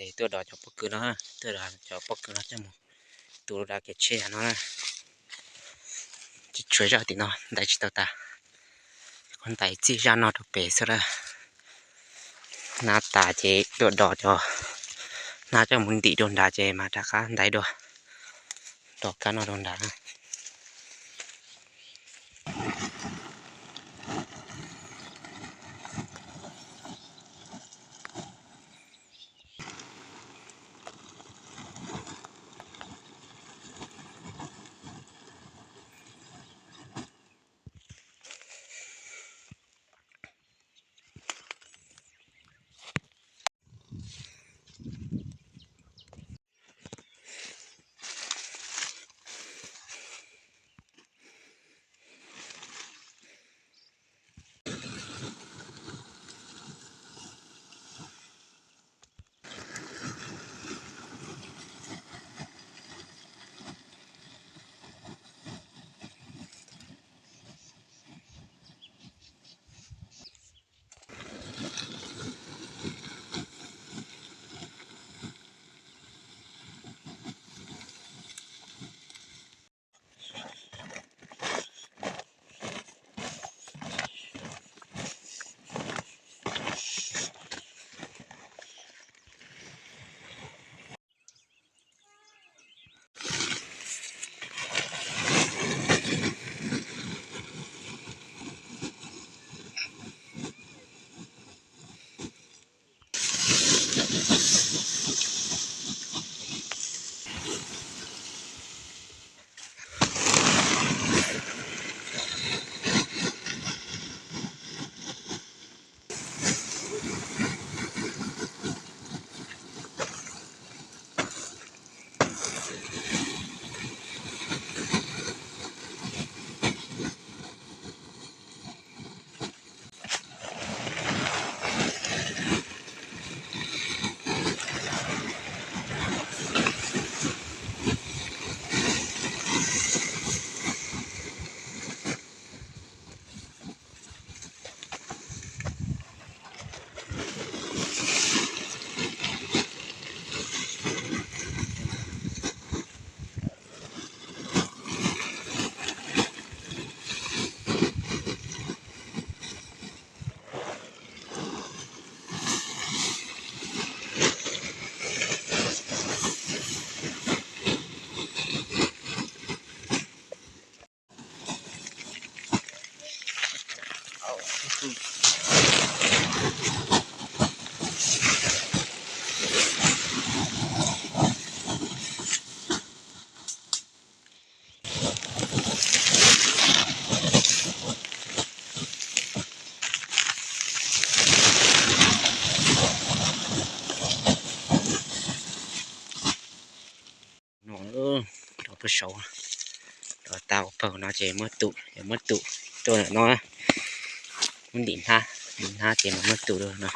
Tuaj dov cov pob kws no, tuaj dov cov pob kws no coj mus tu rau dav kev tsheb no na. Tsis tshuav zaj tim no ntais tsis tau tas, qhov ntais txij zaj no rau pem xwb lawm. Hnab tas ces tuaj dov cov hnab coj mus ntim rau nrad ces mas rov qab ntais dua, dov kab no rau nrad na. No, rau pem saud, rau tau pawg no ces muab tum, yog muab tum tuaj ntawm no, muab ntim hnab, ntim hnab ces mas muab tum dua no.